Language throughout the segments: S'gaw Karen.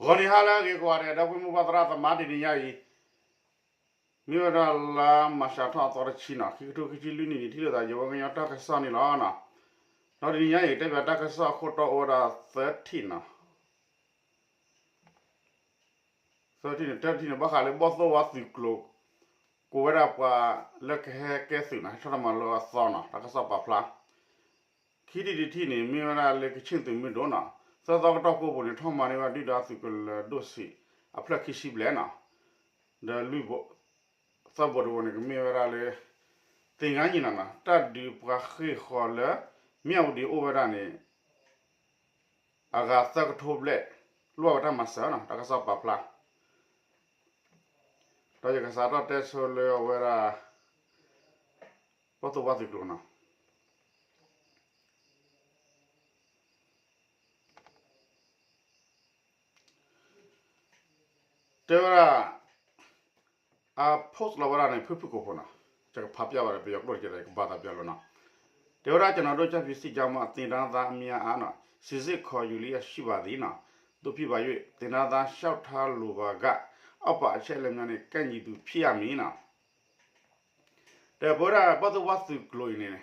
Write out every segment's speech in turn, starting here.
ဂီၤနံၤဟါလၢအဂ့ၤကိးဂၤဒဲး ဒီပုၢ်ဝဲၢ်မုၢ်ဘၣ်သရၣ်သမါ တနံၤညါအံၤ မ့ၢ်ဝဲဒၣ်လါမၤရှးထီၣ်အသီတဆံနီၤ ခံကထိခံဆံလွံၢ်နံၣ်န့ၣ် ထံၣ်လိာ်သးယဝဲကညီတၢ်ကစီၣ်န့ၣ်လီၤနီၤ. ဒီးတနံၤညါအံၤ တဲပၠးတၢ်ကစီၣ်အခိၣ်တီအိၣ်ဝဲဒၣ်သၢထံၣ်နီၤ. သၢထံၣ်န့ၣ် တၢထံၣ်န့ၣ် ဘၣ်ဃးလၢဘီၣ်သိၣ်ဝါသုးကျိၤ ကိးဝဲဒၣ်ပှၤလၢကဟဲကဲသုးနီၤ ဟဲထီၣ်တၢ်မၤလိအသီနီၤ တၢ်ကစီၣ်ပာ်ဖျါ ခံထံၣ်တထံၣ်န့ၣ် မ့ၢ်ဝဲဒၣ်လၢကခ့ၣ်သုးမုၢ်ဒိၣ်နီၤ သၢသီကတီၢ်ကိးပူၤန့ၣ် ထီၣ်မၤန့ၢ်ဝဲဒုၣ်ဒါသုးကလၢၤဒိၣ်ဆံးအဖျၢၣ်ခံဆံဘျဲၣ်နီၤ. ဒီးလွံၢ်ဘိ သၢဘိတဘိန့ၣ် ကမ့ၢ်ဝဲဒၣ်လၢ သင်္ဃန်းညီနောင်နီၤ တၢ်ဒုးပှၤဃ့ၢ်ဃီၤလၢ မၠၣ်ဝတံၤအိၣ်ဝဲဒၣ်န့ၣ် အဂၤသၢကထိဘျဲၣ် လိၣ်ဘၣ်ဝဲတၢ်မၤစၢၤနီၤ တၢ်ကစီၣ်ပာ်ဖျါ ဒီးယကစးထီၣ်တဲဆိလၢအဝဲဒၣ် ဘီၣ်သိၣ်ဝါသုးကျိၤနီၤ တဲဝဲဒၣ် အ post လီၤဝဲဒၣ်န့ၣ် ဖုၣ်ဖုၣ်ကိာ်ဖိနီၤ ယကဖးပၠးဝဲဒီး ပယီၤကျိာ်တကဲဒီး ယကဘၣ်သးပၠးလီၤနီၤ. တဲဝဲဒၣ် ကျွန်တော်တို့ ကျားဖြူစစ်ကြောင်းမှ သင်တန်းသားများအား စစ်စစ်ခေါ်ယူလျက်ရှိပါသည်နီၤ သို့ဖြစ်ပါ၍ သင်တန်းသားလျှောက်ထားလိုပါက အောက်ပါအချက်အလက်များနှင့် ကိုက်ညီသူဖြစ်ရမည်နီၤ တဲပဝဲဒၣ် ဘီၣ်သိၣ်ဝါသုးကျိၤအံၤန့ၣ်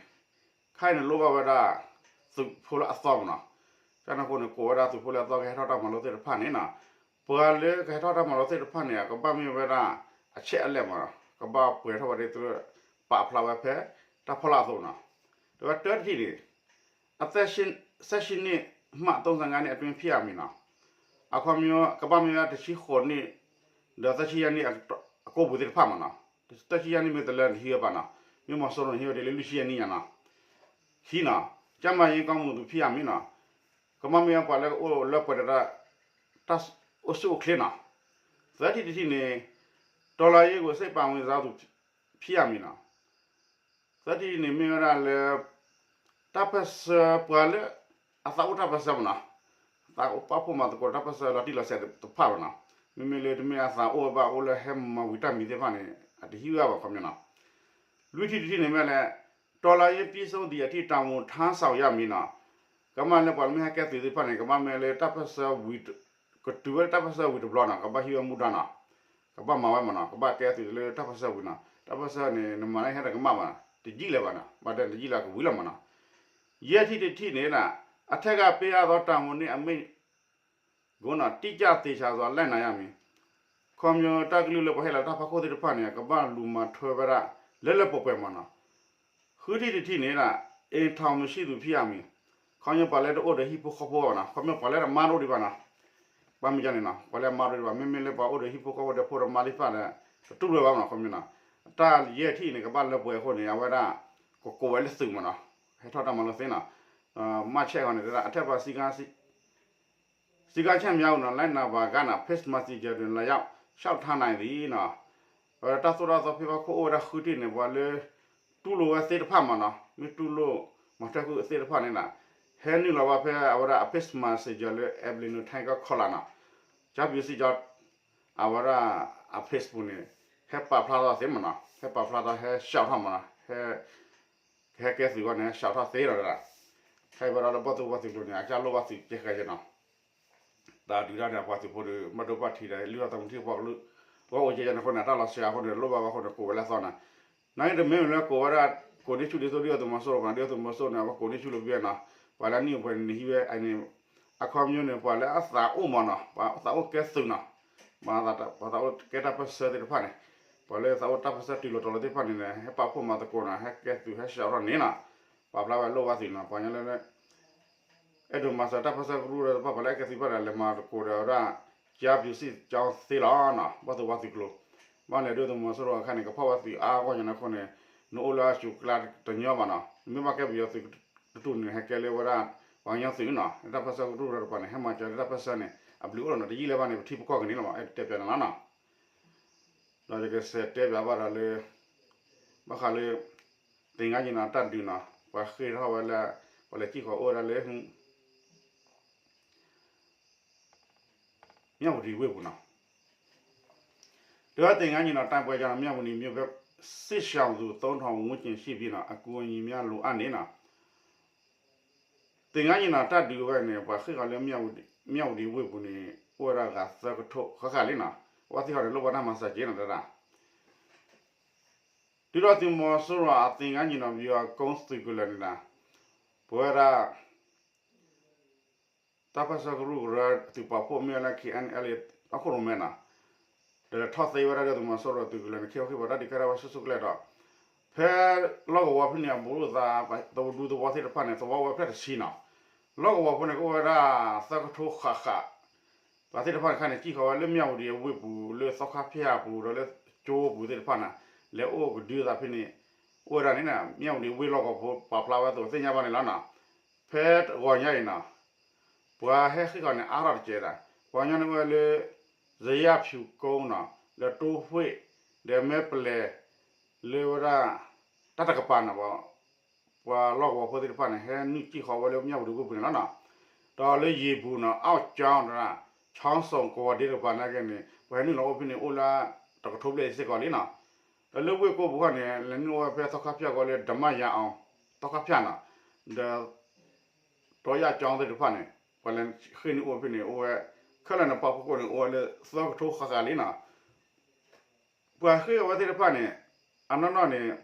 ခါအံၤန့ၣ်လိၣ်ဘၣ်ဝဲဒၣ် သုးဖိလၢအသီမးနီၤ. ကန့ၣ်အဃိန့ၣ် ကိးဝဲဒၣ်သုးဖိလၢအသီကဟဲထီၣ်တၢ်မၤလိသ့ၣ်တဖၣ်န့ၣ်နီၤ ပှၤလၢကဟဲထီၣ်တၢ်မၤလိသ့ၣ်တဖၣ်န့ၣ် အကဘၣ်မ့ၢ်ဝဲဒၣ် အချက်အလက်မးနီၤ ကဘၣ်ပှဲၤထီၣ်ဝဲဒၣ်သုး ပာ်ဖျါဝဲဖဲ တၢ်ဖီလာ်အသိးနီၤ. တဲဝဲတၢတထံၣ်န့ၣ် အသက် ဆယ့်ရှစ်နှစ်မှ သုံးဆယ့်ငါးနှစ်အတွင်း ဖြစ်ရမည်နီၤ. အခီပညီ ကဘၣ်မ့ၢ်ဝဲဒၣ်တဆံဃိးနံၣ် ဒီးသၢဆံယဲၢ်နံၣ်အကိာ်ပူၤသ့ၣ်တဖၣ်မးနီၤ. သၢဆံယဲၢ်နံၣ်မ့ၢ်တလၢနဟံးဝဲဘၣ်နီၤ. မ့ၢ်မီၤစိရိၤန့ၣ် ဟံးဝဲဒ်လၢလွံၢ်ဆံယဲၢ်နံၣ်ညါနီၤ. ခံနီၤ ကျန်းမာရေးကောင်းမွန်သူဖြစ်ရမည်နီၤ. ကဘၣ်မ့ၢ်ဝဲပှၤလၢကအိၣ်လၢပှဲၤဒီး တၢ်အိၣ်ဆူၣ်အိၣ်ချ့နီၤ. သၢထံၣ်တထံၣ်န့ၣ် တော်လှန်ရေးကို စိတ်ပါဝင်စားသူဖြစ်ရမည်နီၤ. သၢထံၣ်န့ၣ်မ့ၢ်ဝဲဒၣ်လၢ တၢ်ပၢၢ်ဆၢပှၤလၢ အသးအိၣ်တၢ်ပၢၢ်ဆၢမးနီၤ, သးအိၣ်ပာ်ဖှိၣ်မၤသကိးတၢ်ပၢၢ်ဆၢလီၤတံၢ်လီၤဆဲးတဖၣ်မးနီၤ, မ့မ့ၢ်လၢတမ့ၢ်အသးအိၣ်ဝဲဘၣ်အိၣ်လၢဟဲမၤဝံၤတၢ်မံၤသ့ၣ်တဖၣ်န့ၣ် အတဟံးဝဲဘၣ်ခီပညီနီၤ. လွံၢ်ထံၣ်တထံၣ်န့ၣ်မ့ၢ်လဲၣ်, တော်လှန်ရေးပြီးဆုံးသည့်အထိ တာဝန်ထမ်းဆောင်ရမည်နီၤ, ကမၣ်လၢပှၤလၢမ့ၢ်ဟဲကဲသုးသ့ၣ်တဖၣ်န့ၣ် ကမၣ်မ့ၢ်လၢတၢ်ပၢၢ်ဆၢဝံၤ ကတုၤဝဲလၢတၢ်ပၢၢ်ဆၢဝံၤတဘျီနီၤ ကဘၣ်ဟံးဝဲမူဒါနီၤ, ကဘၣ်မၤဝဲမးနီၤ, ကဘၣ်ကဲသုးလၢတၢ်ပၢၢ်ဆၢဝံၤနီၤ, တၢ်ပၢၢ်ဆၢန့ၣ် နမၤန့ၢ်ဟဲဒီးကမၣ်မးနီၤ, တယံာ်လၢၤဘၣ်နီၤ, ဘၣ်တဲတယံာ်လၢၤကဝံၤလီၤမးနီၤ. ယဲၢ်ထံၣ်တထံၣ်န့ၣ် အထက်ကပေးအပ်သောတာဝန်နှင့်အမိန့်ကို တိကျသေချာစွာလိုက်နာရမည်, ခီပညီတၢ်ကလုၢ်လၢပှၤဟ့ၣ်လီၤတၢ်ဖးခိၣ်သ့ၣ်တဖၣ်န့ၣ် ကဘၣ်လူၤမၤထွဲဝဲဒၣ် လၢလၢပှဲၤပှဲၤမးနီၤ. ဃုထံၣ်တထံၣ်န့ၣ် အိမ်ထောင်မရှိသူဖြစ်ရမည်, ခီပညီပှၤလၢတအိၣ်ဒီးဟံၣ်ဖိဃီဖိဘၣ်နီၤ, ခီပညီပှၤလၢတမါတအိၣ်ဒံးဘၣ်နီၤ, ဘၣ်မ့ၢ်ကန့ၣ်နီၤ ပှၤလၢအမါတအိၣ်ဒံးဘၣ်, မ့မ့ၢ်လၢပှၤအိၣ်ဒီးဟံၣ်ဖိဃီဖိဒီးဖိဒီးမါသ့ၣ်တဖၣ်ဒီး တတူၢ်လိာ်ဘၣ်မးနီၤ ခီပညီနီၤ. တၢ်ယဲၢ်ထံၣ်အံၤန့ၣ် ကဘၣ်လၢပှဲၤအဃိန့ၣ် အဝဲဒၣ် ကကိးဝဲလၢသုးမးနီၤ, ဟဲထီၣ်တၢ်မၤလိသ့နီၤ, မၢ်ဆဲးအီၤန့ၣ် အထက်ပါစည်းကမ်း စည်းကမ်းချက်များကို လိုက်နာပါက Facebook Messenger တွင် လာရောက်လျှောက်ထားနိုင်သည်နီၤ, အဝဲဒၣ်တၢ်သိၣ်တၢ်သီဖံးဖးခိၣ်အိၣ်ဝဲဒၣ်ဃုထံၣ်န့ၣ် ပှၤလၢ တူၢ်လိာ်ဝဲသ့ၣ်တဖၣ်မးနီၤ, မ့ၢ်တူၢ်လိာ်မၤထွဲဃုာ်သ့ၣ်တဖၣ်န့ၣ်နီၤ, ဟဲနုာ်လီၤဘၣ်ဖဲအဝဲဒၣ်အ Facebook Messenger လၢ Avenue Tiger Collar နီၤ, ကၠါပျူၤစံၣ်ကၠီ အဝဲဒၣ်အ Facebook န့ၣ် ဟဲပာ်ဖျါထီၣ်သ့မးနီၤ, ဟဲပာ်ဖျါထီၣ်ဟဲ ရှောင်ထီၣ်မးနီၤ, ဟဲ ကဟဲကဲသုးအဂီၢ်န့ၣ် ဟဲ ရှောင်ထီၣ်သ့ဒီး ခဲအံၤဝဲဒၣ်လၢဘီၣ်သိၣ်ဝါသုးကျိၤန့ၣ် အကစၢ်လိၣ်ဘၣ်သုးကဲဃဲယဲနီၤ, တၢ်ဒုးတၢ်န့ၣ် အပှၤသုးဖိဒီး ဘၣ်ဒိဘၣ်ထံးဒီး လုၢ်ထီၣ်သးမုၢ်ထံၣ်ပှၤကလုာ် ဂီၢ်အိၣ်ကဲယဲန့ၣ်အဃိန့ၣ် တၢ်လီၤဆှၢအဃိန့ၣ် လိၣ်ဘၣ်ဝဲအဃိန့ၣ် ကိးဝဲလၢအသီနီၤ, နာ်က့တမ့ၢ်လၢကိးဝဲဒၣ် ကိးန့ၢ်ဆူၣ်ဒ်သိးဒုၣ်ဒါသုးမီၤစိရိၤမး ဒုၣ်ဒါသုးမီၤစိရိၤန့ၣ် အဝဲကိးန့ၢ်ဆူၣ်လၢပှဲၤနီၤ, ပှၤလၢနံၣ်အိၣ်ပှဲၤန့ၣ် နဟံးဝဲအန့ၣ် အခီပညီန့ၣ် ပှၤလၢအသးအိၣ်မးနီၤ, ပှၤသးအိၣ်ကဲသုးနီၤ, ပှၤသးအိၣ်ကဲတၢ်ပၢၢ်ဆၢသ့ၣ်တဖၣ်န့ၣ်, ပှၤလၢသးအိၣ်တၢ်ပၢၢ်ဆၢတုၤလီၤတီၤလီၤသ့ၣ်တဖၣ်န့ၣ် ဟဲပာ်ဖှိၣ်မၤသကိးနီၤ, ဟဲကဲသုးဟဲ ရှောင်ထီၣ်န့ၣ်နီၤ, ပာ်ဖျါဝဲလိၣ်ဘၣ်သုးနီၤ, ပှၤကညီလၢ အဲၣ်ဒိးမၤစၢၤတၢ်ပၢၢ်ဆၢကရူၢ်တဖၣ် ပှၤလၢအကဲသုးတဖၣ်ဒီး လဲၤမၤသကိးဒီးဝဲဒၣ် ကၠါပျူၤစံၣ်ကၠီသ့လီၤနီၤ, ဘီၣ်သိၣ်ဝါသုးကျိၤ, ဘၣ်လဲၤဒုၣ်ဒါသုးမီၤစိရိၤအခါန့ၣ် ကဖီၣ်ဝဲသုးအါအါဂီၢ်ဂီၢ်ညါန့ၣ်အဃိန့ၣ် နအိၣ်လၢအစူၤကျါတညီဘၣ်နီၤ, မ့ၢ်ဘၣ်ကဲပယီၤသုးတတူၢ်န့ၣ် ဟဲကဲလၢဝဲဒၣ် ပှၤကညီသုးနီၤ, တၢ်ပၢၢ်ဆၢကရူၢ်တဖၣ်န့ၣ် ဟဲမၤစၢၤလၢတၢ်ပၢၢ်ဆၢန့ၣ် အဘျုးအိၣ်လီၤနီၤ, တယံာ်လၢၤဘၣ်န့ၣ် ပထံပကီၢ်ကန့ၣ်လီၤမး, အဲၣ်ဒိးတဲပၠးန့ၣ်လီၤနီၤ. ဒီးယကစးတဲပၠးဘၣ်ဒီးလၢ ဘၣ်ဃးလၢ သင်္ဃန်းညီနောင် တၢ်ဒုးနီၤ, ပှၤဃ့ၢ်ထီၣ်ဝဲလၢ ပှၤလဲၤစံၣ်ဃီၤအိၣ်ဝဲဒၣ်လၢ မြဝတီဝ့ၢ်ပူၤနီၤ, ဒီးသင်္ဃန်းညီနောင် တိုက်ပွဲကြောင့် မြဝတီမြို့ဘက် စစ်ရှောင်သူ သုံးထောင်ဝန်းကျင်ရှိပြီး အကူအညီများလိုအပ်နေနီၤ, သင်္ဃန်းညီနောင် တၢ်ဒုးဝဲန့ၣ် ပှၤဃ့ၢ်ဃီၤလၢ မြဝတီ မၠၣ်ဝတံၤဝ့ၢ်ပူၤန့ၣ် အိၣ်ဝဲဒၣ်ဂၤသၢကထိဃၣ်ဃၣ်လံနီၤ, အဝဲသ့ၣ်ဃီန့ၣ် လိၣ်ဘၣ်တၢ်မၤစၢၤက့ၤနီၤတဒၣ် တုၤထီၣ်သုးမီၤစိရိၤအသ့ၣ်ညါနံၤနီၤ ပယီၤကိသုးကလၢၤန့ၣ်ဒီး ပဝဲဒၣ် တၢ်ပၢၢ်ဆၢကရူၢ်ကရၢသုးပာ်ဖှိၣ်မ့ၢ်ဝဲလၢ K N L A အခိၣ်ရိၣ်မဲနီၤ, ဒီးလဲၤထီၣ်သ့ဝဲဒၣ်ဒီးသုးမီၤစိရိၤသုးကလၢၤန့ၣ် ခ့ခီခ့ပှၤတၢ်ဒုးကဲထီၣ်ဝဲဆူၣ်ဆူၣ်ကလဲာ်ဒီး ဖဲလီၢ်ကဝီၤဖဲန့ၣ် အဘူးလိာ်သး သဝီဒူသဝီသ့ၣ်တဖၣ်န့ၣ် သဝီဝဲဖျၢၣ်တဆံနီၤ, လီၢ်ကဝီၤဖိန့ၣ် ကအိၣ်ဝဲဒၣ်သၢကထိဃၣ်ဃၣ် ပှၤသ့ၣ်တဖၣ်န့ၣ်ခါန့ၣ် စံၣ်ဃီၤဝဲလၢမၠၣ်ဝတံၤအဝ့ၢ်ပူၤ လၢသီခါဖၠၣ်အပူၤ ဒီးလၢကၠိပူၤသ့ၣ်တဖၣ်န့ၣ် လဲၤအိၣ်ကဒုသးဖဲန့ၣ် အိၣ်ဝဲဒၣ်န့ၣ် မၠၣ်ဝတံၤဝ့ၢ်လီၢ်ကဝီၤဖိပာ်ဖျါဝဲအသိးသ့ၣ်ညါဘၣ်န့ၣ်လီၤနီၤ. ဖဲတဂီၤညါအံၤနီၤ ပှၤဟဲဃ့ၢ်ဃီၤန့ၣ် အါထီၣ်တကဲးဒၣ် ပှၤကညီန့ၣ်အိၣ်ဝဲလၢ စယၣ်ဖၠူၤကိနီၤ လၢတိၢ်ဖှ့ၣ် ဒီးမဲပလဲၤ လၢဝဲဒၣ် တၢ်တကပၤန့ၣ် ပှၤလီၢ်ကဝီၤဖိသ့ၣ်တဖၣ်န့ၣ် ဟဲနုာ်စံၣ်ဃီၤဝဲလၢမၠၣ်ဝတံၤဝ့ၢ်ပူၤန့ၣ်လီၤနီၤ. ဒီးလၢယံၤပူၤနီၤ အီၣ်ကၠီဒီး ဆီစိၤကဝီၤဒ့တကပၤနာ်က့န့ၣ် ပှၤဟဲနုာ်လီၤအိၣ်ဖဲန့ၣ် အိၣ်လၢတကထိဘျဲၣ်အံၤစ့ၢ်ကီးလံနီၤ. ဒီးလၢဝ့ၢ်ကိပူၤခီန့ၣ် လဲၤနုာ်အိၣ်ဝဲဖဲသီခါဖၠၣ်ကီးလၢ ဓမ္မရာအောင် သီခါဖၠၣ်နီၤ ဒီး တီယၣ်ကၠီသ့ၣ်တဖၣ်န့ၣ် ပှၤလဲၤဃ့ၢ်နုာ်အိၣ်ဖဲန့ၣ် အိၣ်ဝဲ ခဲလၢာ်န့ၣ် ပာ်ဖှိၣ်ကိးန့ၣ် အိၣ်ဝဲလၢသၢကထိဃၣ်ဃၣ်လံနီၤ. ပှၤဃ့ၢ်အဝဲသ့ၣ်တဖၣ်န့ၣ် အနီၢ်နီၢ်န့ၣ်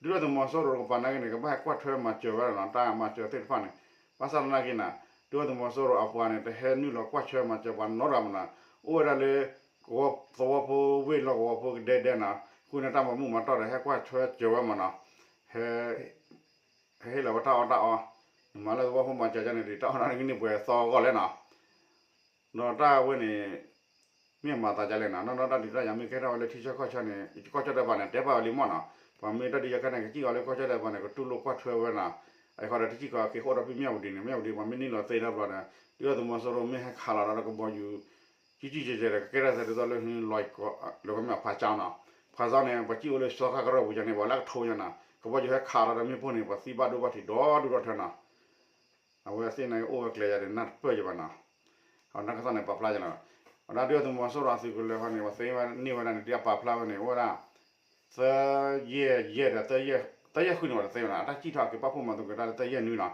ဒုၣ်ဒါသုးမီၤစိရိၤတကပၤနာ်က့န့ၣ် ကဘၣ်ဟဲကွၢ်ထွဲမၤစၢၤဝဲဒၣ်နီၤ တၢ်မၤစၢၤသ့ၣ်တဖၣ်န့ၣ် ဘၣ်ဆၣ်သနာ်က့န့ၣ် ဒုၣ်ဒါသုးမီၤစိရိၤအပှၤန့ၣ် တဟဲနုာ်လီၤကွၢ်ထွဲမၤစၢၤပှၤနီတဂၤမနီၤ, အိၣ်ဝဲဒၣ်လၢ သဝီဖိဝ့ၢ်လီၢ်ကဝီၤဖိကဒဲကဒဲနီၤ, ဃုန့ၢ်တၢ်မၤမုာ်မၤတီၢ်ဒီး ဟဲကွၢ်ထွဲစၢၤဝဲမနီၤ, ဟဲ ဟဲဟ့ၣ်လီၤဝဲတၢ်အီၣ်တၢ်အီ, နမၤလၢသဝီဖိမၤစၢၤဒ်န့ၣ်ဒီး တၢ်အီၣ်တၢ်အီန့ၣ်ကန့ၢ်ပှဲၤသီအဂီၢ်လဲၣ်နီၤ. ဒီးတၢ်ဝဲန့ၣ် မ့ၢ်မၤသးဒ်လဲၣ်နီၤ, နီၢ်နီၢ်တၢ်ဒုးတၢ်ယၤမ့ၢ်ကဲထီၣ်ဝဲလၢထံဆၢကီၢ်ဆၢန့ၣ် ကီၢ်ကၠီၣ်တဲၣ်ပၤန့ၣ် တဲပာ်ဝဲလံမ့ၢ်နီၤ, ပှၤမ့ၢ်တၢ်ဒုးယၤကဲန့ၣ် ကစံၣ်ဃီၤလၢကီၢ်ကၠီၣ်တဲၣ်ပၤန့ၣ် ကတူၢ်လိာ်ကွၢ်ထွဲဝဲနီၤ, အဃိဒီးတစံၣ်ဃီၤက့ၤအိၣ်ဒီးဖဲမၠၣ်ဝတံၤန့ၣ် မၠၣ်ဝတံၤပှၤမ့ၢ်နုာ်လီၤသ့တၢ်ဘျီဒီး ဒုၣ်ဒါသုးမီၤစိရိၤမ့ၢ်ဟဲခးလီၤဒီးကဘီယူၤ ကံကံကဲကဲဒီး ကကဲထီၣ်သဲဒ်သိးလၢ လီၤကီး လၢကမ့ၢ်ဖးကၠီနီၤ, ဖးကၠီန့ၣ် ပှၤစံၣ်အိၣ်လၢသီခါကရၢၢ်ပူၤယၤန့ၣ် ပှၤလၢကထိညါနီၤ, ကဘီယူၤဟဲခးလီၤဒီးမ့ၣ်ပိၢ်န့ၣ် ပှၤသံဘၣ်ဒိဘၣ်ထံးဒီဒူၣ်ဒီထၢနီၤ, အဝဲသ့ၣ်န့ၣ်အိၣ်ဝဲကျဲယၤဒီးနၢ်တပၢၢ်ယၤဘၣ်နီၤ, အတၢ်ကစီၣ်န့ၣ်ပာ်ဖျါယၤနီၤ, အဝဲဒၣ်ဒုၣ်ဒါသုးမီၤစိရိၤအသုးကလၢၤဃီန့ၣ် ပှၤသ့န့ၢ်ဝဲဒၣ်န့ၣ် ဒ်အပာ်ဖျါဝဲန့ၣ် အိၣ်ဝဲဒၣ် သၢယဲၢ်ယဲၢ်ဒီး သၢယဲၢ်ဃုန့ၣ် ပှၤတသ့ဝဲနီၤ, အတၢ်စံၣ်ထီၣ်က့ၤပာ်ဖှိၣ်မၤသကိးတၢ်လၢသၢယဲၢ်နွံနီၤ,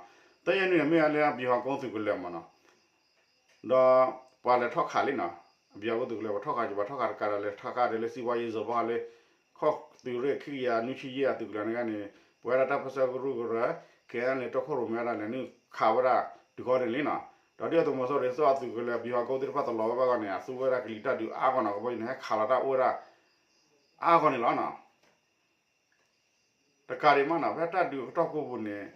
သၢယဲၢ်နွံန့ၣ် မ့ၢ်ဝဲလၢအဘံၤဟီၣ်ကိသုးကလၢၤမ့ၢ်နီၤ ဒီးပှၤလဲၤထီၣ်ခးလံနီၤ, အဘံၤဟီၣ်ကိသုးကလၢၤ ပှၤထီၣ်ခးက့ၤ ပှၤထီၣ်ခးတကးဒီး လဲၤထီၣ်ခးဒီးလၢစံးဘီယ့ၣ်စိၤဘီလၢ ခီၣ်သုးရ့ၣ်ခံကယၤနွံဆံယဲၢ်အသုးကလၢၤန့ၣ်ဂ့ၤန့ၣ် ပဝဲဒၣ်တၢ်ပၢၢ်ဆၢကရူၢ်ကရၢ ခဲအံၤန့ၣ် တီခိၣ်ရိၣ်မဲဒၣ်လဲၤနုာ်ခးဝဲဒၣ် တုၤဃီန့ၣ်လံနီၤ, ဒီးဒုၣ်ဒါသုးမီၤစိရိၤဒ်သိးအသုးကလၢၤ ဘံၤဟီၣ်ကိသုးတဖၣ်တလီၤဝဲဘၣ်ဂီၢ်န့ၣ် အသူဝဲဒၣ်ကလံၤတၢ်ဒုးအါဂီၢ်နီၤ, ကဘီယူၤန့ၣ် ဟဲခးလီၤတၢ်အိၣ်ဝဲဒၣ် အါဂီၢ်န့ၣ်လီၤနီၤ. တကးဒံးမးနီၤ ဖဲတၢ်ဒုးကတီၢ်ကိပူၤန့ၣ်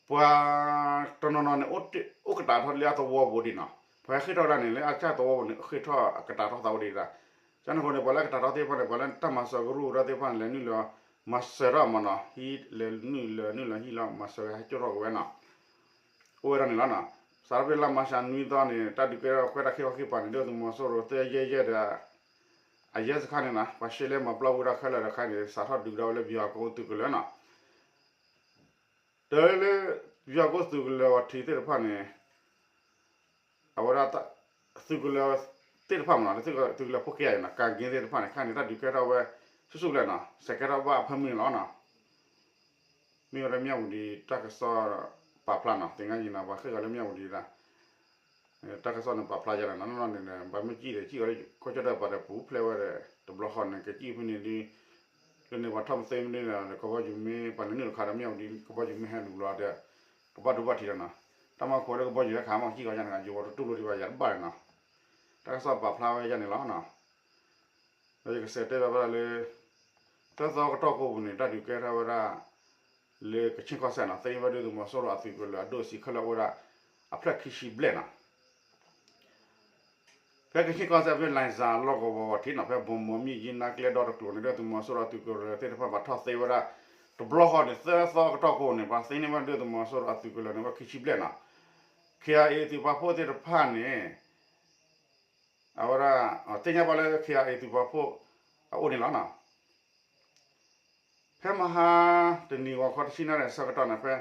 ပှၤတနီၤနီၤန့ၣ် အိၣ်ကတးထီၣ်လၢအသဝီပူၤဒံးနီၤ, ပှၤဟဲဃ့ၢ်ထီၣ်ဝဲဒၣ်န့ၣ် လၢအကၢ်သဝီပူၤန့ၣ် ဃ့ၢ်ထီၣ်ကတးထီၣ်သးဝဲဒံးဒၣ်, ကန့ၣ်အဃိန့ၣ် ပှၤလၢကတးထီၣ်သ့ၣ်တဖၣ်န့ၣ် ပှၤလၢတၢ်မၤစၢၤကရူၢ်ကရၢသ့ၣ်တဖၣ်န့ၣ် လဲၤနုာ်လီၤမၤစၢၤထီၣ်မ့ၢ်နီၤ, ဟံးလဲၤနုာ်လီၤနုာ်လီၤဟံးလီၤမၤစၢၤဝဲ ဟဲကၠိထီၣ်က့ၤဝဲနီၤ အိၣ်ဝဲဒၣ်န့ၣ်လီၤနီၤ. စးထီၣ်ဖဲလါမၤရှးနွံသီန့ၣ် တၢ်ဒုးကဲထီၣ်ဝဲတၢ်ခံခီခံကပၤန့ၣ် ဒုၣ်ဒါသုးမီၤစိရိၤ သၢယဲၢ်ယဲၢ်ဒီး အယဲၢ်စခါန့ၣ်နီၤ ပှၤရှဲလဲမၤပျီဝဲဒၣ်ခဲလၢာ်တခါန့ၣ် စးထီၣ်ဒုးကဒါဝဲလၢဘံၤဟီၣ်ကိသုးကလၢၤနီၤ. တၢ်လၢ ဘံၤဟီၣ်ကိသုးကလၢၤအီၤထံးသ့ၣ်တဖၣ်န့ၣ် အဝဲဒၣ် သုးကလၢၤသ့ၣ်တဖၣ်မ့ၢ်နီၤ သုးကလၢၤဖိက့ယါနီၤ ကၢ်က့သ့ၣ်တဖၣ်န့ၣ် ခါန့ၣ် တၢ်ဒုးကဲထီၣ်ဝဲ ဆူၣ်ဆူၣ်ကလဲာ်နီၤ စဲးကဲထီၣ်ဘၣ်အဖၢမုၢ်န့ၣ်လီၤနီၤ. မ့ၢ်ဝဲဒၣ်မၠၣ်ဝတံၤတၢ်ကစီၣ်ပာ်ဖျါနီၤ သ့ၣ်ညါယံၤနီၤ ပှၤဃ့ၢ်ဂီၤလၢမၠၣ်ဝတံၤဒၣ် တၢ်ကစီၣ်န့ၣ်ပာ်ဖျါယါလီၤနီၤ နီၢ်နီၢ်န့ၣ် ဘၣ်မ့ၢ်ကံၣ်ဒီး ကံၣ်အီၤလၢကီၢ်ကၠီၣ်တဲၣ်ပၤဒီးပူၤဖျဲးဝဲဒီး တဘျီဃီန့ၣ် ကကံၣ်ဖဲန့ၣ်ဒီး လၢန့ၣ်ပှၤထီၣ်မသ့မနုၤဒီး ကဘီယူၤမ့ၢ်ပှၤလဲၤနုာ်တခါဒီးမ့ၢ်ဝံၤဒီး ကဘီယူၤမ့ၢ်ဟဲလူၤလီၤဒီး ကဘၣ်ဒိဘၣ်ထံးဒီးနီၤ တၢ်မၤခိးလၢကဘီယူၤဟဲခးမ့ၢ်ကံၣ်အီၤယါန့ၣ် ယိၤဝီၤတတူၢ်လိာ်ဒံးဘၣ်ယၤတဘၣ်လၢၤနီၤ တၢ်ကစီၣ်ပာ်ဖျါဝဲယါန့ၣ်လီၤနီၤ ဒီးယကစးတဲဘၣ်ဝဲဒၣ်လၢ သၢသီကတီၢ်ကိပူၤန့ၣ် တၢ်ဒုးကဲထီၣ်ဝဲဒၣ် လၢကခ့ၣ်ကီၢ်စဲၣ်နီၤ သ့ဝဲဒၣ်သုးမီၤစိရိၤအသုးကလၢၤအဒိၣ်အဆံးခဲလၢာ်အိၣ်ဝဲဒၣ် အဖျၢၣ်ခံဆံဘျဲၣ်နီၤ ဖဲကခ့ၣ်ကီၢ်စဲၣ်ဖဲ လိုင်ဇာ လီၢ်ကဝီၤဝီၤထံးနီၤ ဖဲဘီမီမ့ၢ်ယံၤနါကျဲဒီတကျိၤန့ၣ် ဒုၣ်ဒါသုးမီၤစိရိၤအသုးကလၢၤသ့ၣ်တဖၣ် ဘၣ်ထီၣ်သ့ဝဲဒၣ် တဘျီဃီန့ၣ် သၢသီကတီၢ်ကိန့ၣ် ပှၤသ့န့ၢ်ဝဲဒၣ်ဒုၣ်ဒါသုးမီၤစိရိၤအသုးကလၢၤန့ၣ် ဝဲခံဆံဘျဲၣ်နီၤ K I A သုးပာ်ဖှိၣ်သ့ၣ်တဖၣ်န့ၣ် အဝဲဒၣ် သ့ၣ်ညါဘၣ်လၢ K I A သုးပာ်ဖှိၣ် အအိၣ်န့ၣ်လီၤနီၤ ဖဲမဟါတနံၤဂီၤခီတဆံနၣ်ရံၣ် အဆၢကတီၢ်န့ၣ် ဖဲ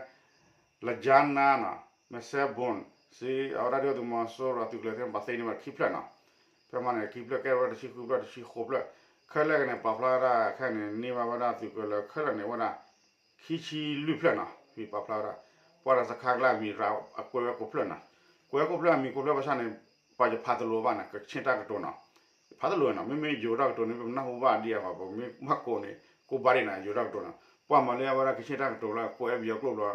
လၢကၠါနါနီၤ မဲၢ်စဲဘိၣ် စံး အဝဲဒၣ်ဒုၣ်ဒါသုးမီၤစိရိၤအသုးကလၢၤသ့ၣ်တဖၣ် ဘၣ်သ့န့ၢ်ဝဲခံဖျၢၣ်နီၤ ဖဲမဟါန့ၣ် ခံဖျၢၣ်ကဲဝဲတဆံဃုဖျၢၣ် တဆံဃိးဖျၢၣ် ခဲလၢာ်ကန့ၣ် ပာ်ဖျါဝဲဒၣ်ခဲန့ၣ် န့ၢ်ဘၣ်ဝဲဒၣ်သုးကလၢၤခဲလၢာ်န့ၣ် အိၣ်ဝဲဒၣ် ခံဆံလွံၢ်ဖျၢၣ်နီၤ ဖဲပာ်ဖျါဝဲဒၣ် ပှၤဒီးစခါကျါအမံၤရၣ် အကွဲးဝဲကိးဖျၢၣ်နီၤ ကွဲးကိးဖျၢၣ်အမံၤကိးဖျၢၣ်ဘၣ်ဆၣ်န့ၣ် ပှၤယဖးတလိၤဘၣ်န့ၣ် ကဆ့ၣ်တၢ်ကတိၤနီၤ, ဖးတလိၤနီၤ, မ့မ့ၢ်ယိၤတၢ်ကတိၤန့ၣ် ပနၢ်ဟူဘၣ်ဒ်အံၤ ပမ့ၢ်ဘၣ်ကိးန့ၣ် ကိးဘၣ်ဒ်န့ၣ် ယိၤတၢ်ကတိၤနီၤ, ပှၤမၤလၢအဝဲဒၣ်ကဆ့ၣ်တၢ်ကတိၤလၢ ကိးအဲၣ်ပယီၤ ကျိၣ်ဘျီ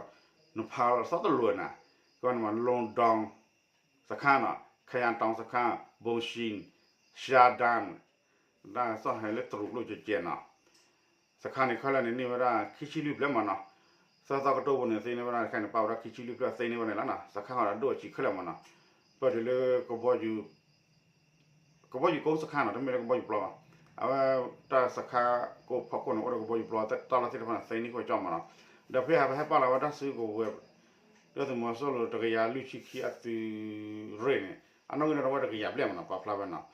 နဖးလီၤသီတလိၤနီၤ, ကန့ၣ်မး Lon Don စခါနီၤ, ခယၣ်တီၣ်စခါ, ဘိၣ်ၡံၣ်, ရှါဒၣ်, တၢ်ကစီၣ်ဟဲလၢတရူးကျိၣ်ကဲကဲနီၤ, စခါန့ၣ်ခဲလၢာ်န့ၣ်န့ၢ်ဝဲဒၣ် ခံဆံလွံၢ်ဖျၢၣ်မးနီၤ, သၢသီကတိၤပူၤန့ၣ် သ့န့ၢ်ဝဲဒၣ်တခါန့ၣ် ပာ်ဝဲဒၣ်ခံဆံလွံၢ်ဖျၢၣ်သ့န့ၢ်ဝဲန့ၣ်လီၤနီၤ, စခါဃီဒီးဒိၣ်အဆံးခဲလၢာ်မးနီၤ, ပၢၢ်တုၤလၢ ကဘီယူၤကိစခါနီၤ, တမ့ၢ်လၢကဘီယူၤပျီဘၣ်, အဝဲတၢ်စခါကိးဖီခိၣ်န့ၣ် အိၣ်ဒီးကဘီယူၤပျီ တၢ်လီၢ်သ့ၣ်တဖၣ်န့ၣ် သ့န့ၢ်ဃီကၠီမးနီၤ, ဒီးဖဲဟဲဟဲပာ်လီၤဝဲတၢ်စုကဝဲၤ လၢသုးမီၤစိရိၤတကယၤလွံၢ်ဆံခံအသုးရ့ၣ်န့ၣ် အနီၣ်ဂံၢ်န့ၣ်ဒီးဝဲတကယၤဘျဲၣ်မးနီၤ ပာ်ဖျါဝဲနီၤ,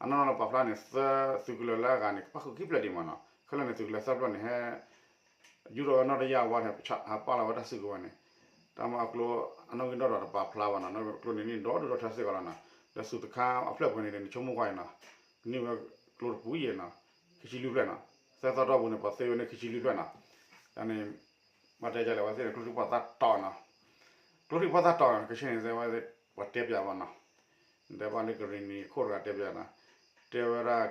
အနီၣ်နီၣ်လၢပာ်ဖျါန့ၣ် သၢသုးကလၢၤလၢအဂၤန့ၣ် ကပၣ်ဃုာ်ခံဖျၢၣ်ဒံးမးနီၤ, ခဲလၢာ်န့ၣ် သုးကလၢၤသၢဖျၢၣ်န့ၣ် ဟဲ ယူၢ်ထီၣ်ဝဲနီၣ်တယၢ်ဝါ ဟဲပာ်လီၤဝဲတၢ်စုကဝဲၤန့ၣ်, တၢ်မၤအကျိ အနီၣ်ဂံၢ်ဒီးဒီးတပာ်ဖျါဘၣ်နီၤ, အကျိန့ၣ်န့ၢ်ဒီဒူၣ်ဒီထၢစ့ၢ်ကီးလီၤနီၤ, ဒီးသုးတခါအဖျၢၣ်ပှဲၤန့ၣ် နဆိကမိၣ်ကွၢ်အံၤနီၤ, န့ၢ်ဝဲကျိတပူၤအံၤနီၤ, ခံဆံလွံၢ်ဖျၢၣ်နီၤ, သၢသီတီၢ်ပူၤန့ၣ် ပှၤသ့ဝဲန့ၣ်ခံဆံလွံၢ်ဖျၢၣ်နီၤ, တၢ်န့ၣ် ဘၣ်တဲဒ်လဲၣ်ဝဲသ့ၣ်န့ၣ် ကျိထံၣ်ပှၢ်သၣ်တီနီၤ, ကျိထံၣ်ပှၢ်သၣ်တီန့ၣ် ကဆ့ၣ်န့ၣ် တဲဝဲ ပှၤတဲပၠးဘၣ်နီၤ, တဲဘၣ်လၢကရ့ၣ်နံၤခိၣ်တဂၤတဲပၠးနီၤ, တဲဝဲဒၣ်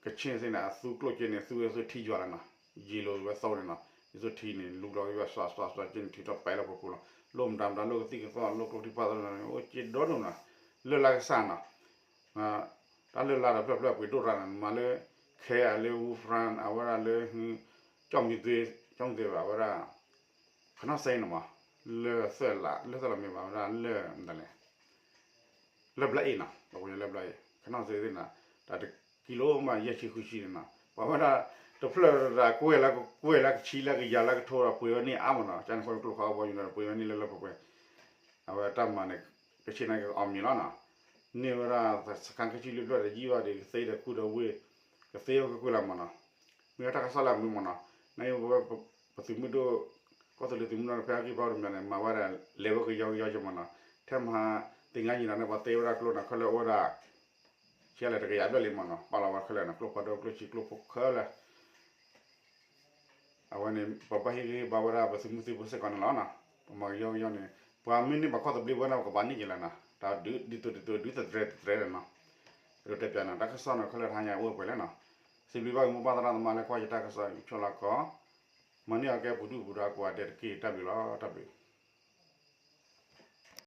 ကဆ့ၣ်သ့ၣ်န့ၣ် အသူကျိၣ်စ့န့ၣ် သူဝဲသိထံယွၤလီၤနီၤ, ယံာ်လိာ်ဝဲသီန့ၣ်နီၤ, ယသိထံန့ၣ် လူၤလီၤဝဲစွးစွးစွးက့န့ၣ် ထုးထီၣ်ပဲလၢပပူၤလီၤ, လိၣ်မတၤမတၤ လိၣ်ကသံၣ်ကသီၣ် လိၣ်ကျိထံၣ်ပှၢ်သၣ်တီန့ၣ် အိၣ်က့ဒီဒိၣ်နီၤ, လၢၢ်လၢကစၢ်နီၤ, တၢ်လၢၢ်လၢဒီးဖျၢၣ်ဖျၢၣ်ပှ့ၤဒိၣ်ရၣ်နီၤ, မၤလၢ ခဲအံၤလၢ Wolfram အဝဲဒၣ်လၢ ကၠီၣ်မံၤသွ့, ကၠီၣ်မံၤသွ့ဘၣ် အဝဲဒၣ် ခနီၣ်စ့န့ၣ်မး, လၢၢ်သၢလး လၢၢ်သၢလးမ့ၢ်ဘၣ် အဝဲဒၣ်လၢၢ်မတၤလဲၣ် လၢၢ်ဘျါအ့ၣ်နီၤ, ပှၤကိးလၢၢ်ဘျါအ့ၣ် ခနီၣ်စ့သ့ၣ်နီၤ, တၢ်တကံလိမး ယဲၢ်ဆံဃုဆံန့ၣ်နီၤ, ပှၤဝဲဒၣ် တဖျၢၣ်တၢ်ကွဲၢ်လၢကကွဲၢ်လၢကဆံလၢကယၤလၢကထိဒီးပှ့ၤဝဲန့ၢ်အါမးနီၤ, ကန့ၣ်ဃီကျိခီအဘီယူၤဒီးပှ့ၤဝဲန့ၢ်လၢလၢပှဲၤပှဲၤ, အဝဲတၢ်မၤန့ၣ် ကဆ့ၣ်န့ၣ်ကအီၣ်မ့ၤလီၤနီၤ, န့ၢ်ဝဲဒၣ် စခါခံဆံလွံၢ်ဖျၢၣ်ဒီးယံာ်ဘၣ်ဒီး ကသ့ဒီးကူဒီးဝ့ၢ်, ကသ့ဝဲကွ့ၢ်ကွ့ၢ်လီၤမးနီၤ, မ့ၢ်ဝဲတၢ်ကစီၣ်လၢအမုာ်မးနီၤ, နဝဲ ပသုးမုၢ်ဒိၣ်, ကီၢ်သူလ့ၤသုးမုၢ်ဒိၣ်ဖဲအဂံၢ်ဘါတမံၤန့ၣ် မၤဝဲဒၣ် လဲၤဝဲကယီကယီက့မးနီၤ, ထဲမဟါ သ့ၣ်ညါယံာ်နီၤန့ၣ် ပှၤသ့ဝဲဒၣ်ကျိနီၤ ခဲလၢာ်အိၣ်ဝဲဒၣ် ဆံးလဲၣ်တကယၤဘျဲၣ်လံမးနီၤ, ပာ်လီၤဝဲခဲလၢာ်နီၤ, ကျိဖးဒိၣ်ကျိဆံးကျိဖိခဲလၢာ် အဝဲန့ၣ် ပဘၣ်ဟ့ၣ်ဂံၢ်ဟ့ၣ်ဘါဝဲဒၣ်ပသုးမုၢ်သံၣ်ဘိစ့ၢ်ကီးန့ၣ်လီၤနီၤ, ပမၤကယီကယီန့ၣ် ပှၤမ့ၢ်န့ၢ်ဘၣ်ခီၣ်သဘျ့ဝဲန့ၣ် ပကဘၣ်န့ၢ်က့ၤလီၤနီၤ, တၢ်ဒုးဒ်သိးဒ်သိးဒုးသတြဲၤသတြဲၤဒီးနီၤ, ဒ်သိးတဲပၠးနီၤ တၢ်ကစီၣ်နီၤ ခဲလၢာ်တဟါညါအိၣ်ဝဲပှဲၤလံနီၤ, စံးဘျုးဘၣ်က့ၤမိၢ်ပၢ်သရၣ်သမါလၢကွၢ်ယတၢ်ကစီၣ် ဆိၣ်လီၤကီး, မၤန့ၢ်အီၤကဲပူၤဒုၣ်ပူၤဒါကိးဂၤဒဲးတက့ၢ် တၢ်ဘျုးလီၤ တၢ်ဘျုး